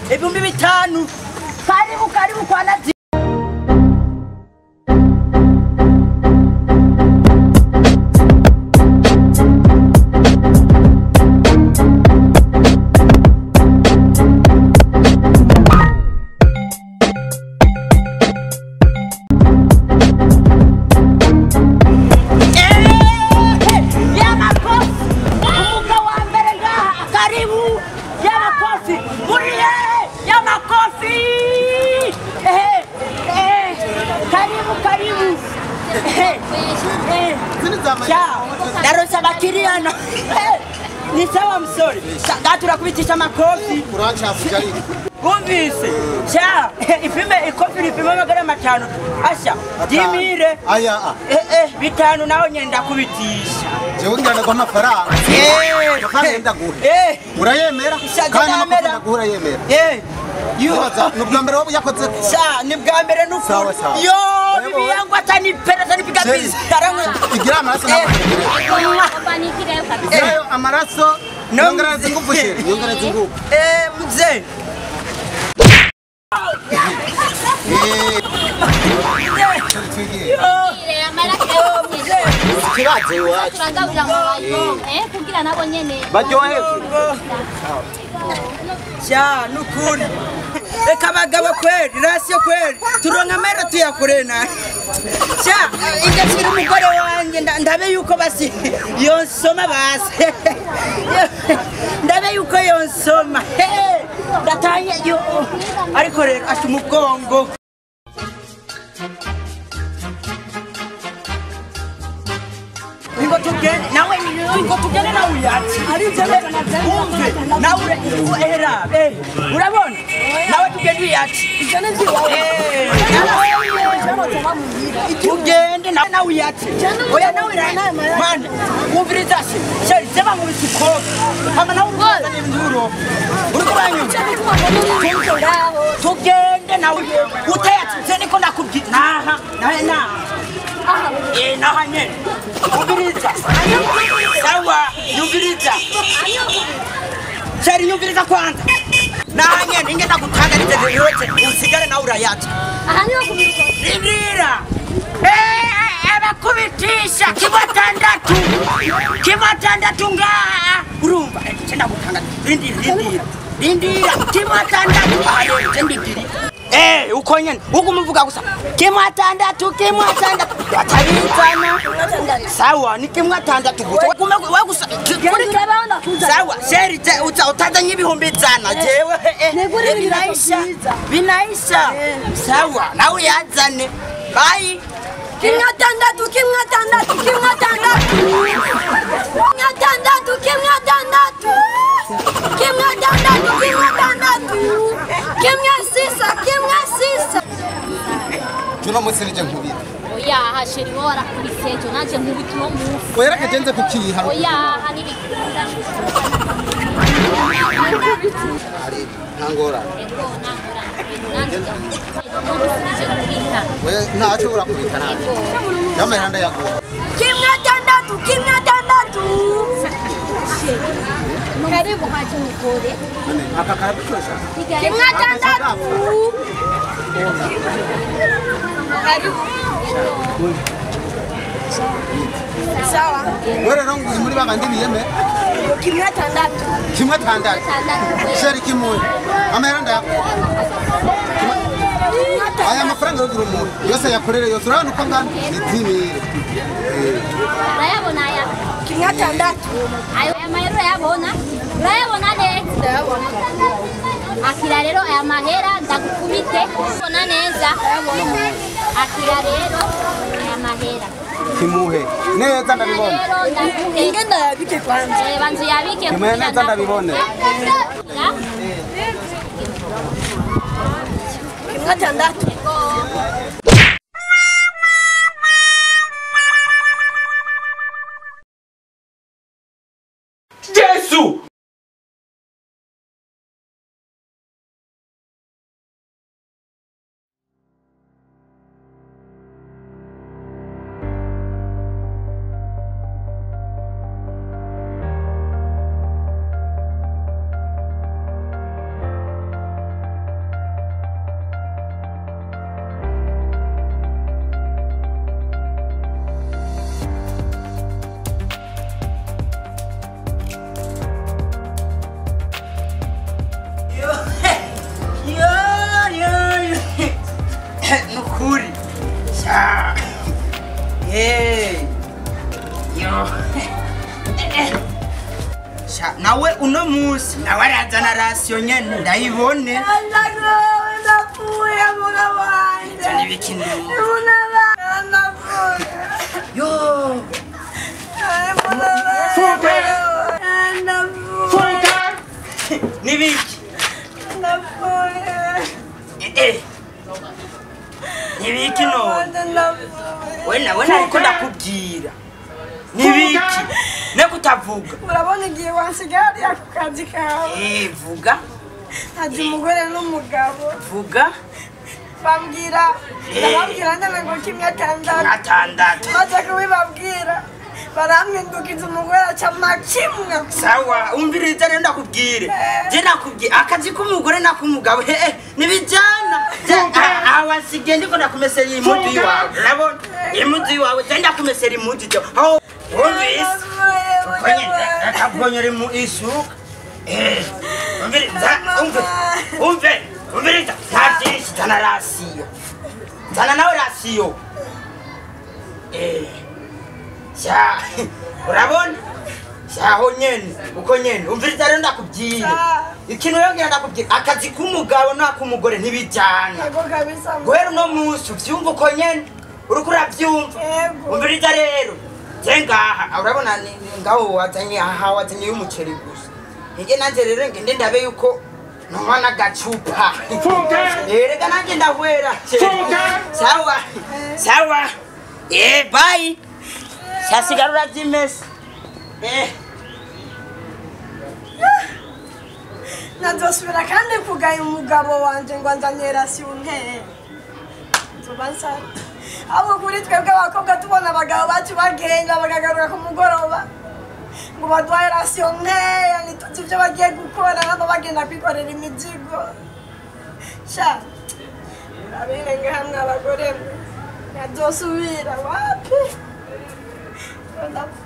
5,000. Karibu karibu kwa nazi. Ni sawa msori. Gatura kubitisha makofi. Urachafuja ariko. Bumvise. Cha, ipime ikofi ripima 500. Asha, dimire. Aya. 5 naho nyenda kubitisha. Jewe ngana kwa mafaranga. Kandi ndaguhe. Urayemera? Kandi amafaranga urayemera. Yo, nubwa mbere wowe yakoze. Sha, ni bwa mbere nuko. Yo, bibi yangu atanipenda atanipiga bizi. Igira amaraso nayo. Amaraso yongereza ingufu sheri, yongereza ingufu. Mzee. Kugira nabo nyene. Baryoherwe. Sha, nukuri. Reka abagabo kweli, rasiyo kweli. Turonka amahera tuyakure nabi. Sha, ingashyira umugore wanjye ndabe yuko basi yonsoma basi. Ndabe yuko yonsoma. Ndatanye yo. Ariko rero asha umugongo. Ngo tugende nawe ngo tugende nawe uyaci umve nawe era urabona nawe tugende uyaci tugende nawe uyaci oya nawe man umviriza se seba mu bikoko hama nawe uruzana ibintu uri kubanyumva tugende nawe utayaci niko ndakubwira naha nawe naha naha nyene Yumviriza. Sawa, yumviriza. Sheri yumviriza kwanza. Na nyene ingenda gutangariza yote usigare na urayacha. Aha niyo kubiruka. Rindira. Abakubitisha 6. 6 ngaha. Urumva chenda gutanga. Rindira. Rindira 6 ayo ndindira. Uko nyene ukumuvuga gusa 6 6 atabizana sawa ni 6 gusa wewe gusa sawa sheri utazanye 100,000 jewe binaisha binaisha sawa nawe yazane bye 6 6 6 6 6 Tuno musirije nkubita. Oya hasheri wowe arakubise ejo nanje nkubita uno munsi. Oya reka jenze kukiha. Oya hanibikunda. Ari ntangora. Ego ntangora. Nanje musirije nkubita. Oya ntaco urakubita nanje. Yamahanda yaguha. 6 6. Karibu haje mukore. Aka karabikosha. 6. Karibu. Sawa. Wewe rero muri babandi biyeme. 6. 6. Sheri kimwe. Amahera ndayakuha. Aya mafaranga yo umuntu yose yakorere yose urabona uko angana ni 10,000. Urayabona aya 6. Ayo mahera urayabona? Urayabona neza? Ndayabona. Akira rero aya mahera ndagukubite. Ubona neza? Akira rero aya mahera. Kimuhe neza ndabibona. Ingenda yabike kwanza. Banzu yabike. Kimuhe neza ndabibone. 6. Jesu! Uno munsi nawe arazana rasiyo nyene ndayibone. Ndapfuye mugabo wanje. Nibiki? Ndapfuye. Yo. Nibiki? Ndapfuye. Nibiki no? Wena ariko ndakubwira. Nibiki? Nekutavuga. Urabona igihe wansigariye ako kazi kawe. Vuga. Haje umugore n'umugabo. Vuga. Bambwira, ndababwira ndana ngo kimwe atandatu. Atandatu. Maze kubibabwira barampindukiza umugore aca makimwe. Sawa, umviriza rero ndakubwire. Je nakubwiye akazi k'umugore nak'umugabo nibijana. Awa sige ndiko ndakumesera impuzu iwawe. Urabona? Impuzu iwawe je ndakumesera impuzu jo. Aho wumvise? Akabwonyera mu isuka. Umviriza, umve. Umviriza, nta byinshi zana rasiyo. Zana nawe rasiyo. Sha, urabona? Shaho nyene, uko nyene. Umviriza rero ndakubwire. Ikintu rero ngira ndakubwire, akazi k'umugabo n'ak'umugore ntibijana. Yego kabisa. Guhera uno munsi uvyumva uko nyene, uriko uravyumva. Umviriza rero. Je ngaha, urabona ngaho wazanye aha wazanye y'umuceri gusa. Nge nanje rero ngende ndabe yuko numwana gacupa. Erega nanje ndahwera. Sawa. Sawa. Bye. Sasigarura vyimese. Nazosubira kandi kugaya umugabo wanje ngo anzanire rasiyo nkeya. Nzoba nsara. Ahubwo kuri twebwe abakobwa tubona abagabo bacu bagenda bakagaruka ku mugoroba ngo baduhaye rasiyo nkeya, ntituzi ibyo bagiye gukora, nabo bagenda kwikorera imizigo. Sha, murabirenga hamwe abagore mwe. Nazosubira wapi? Ndapfa.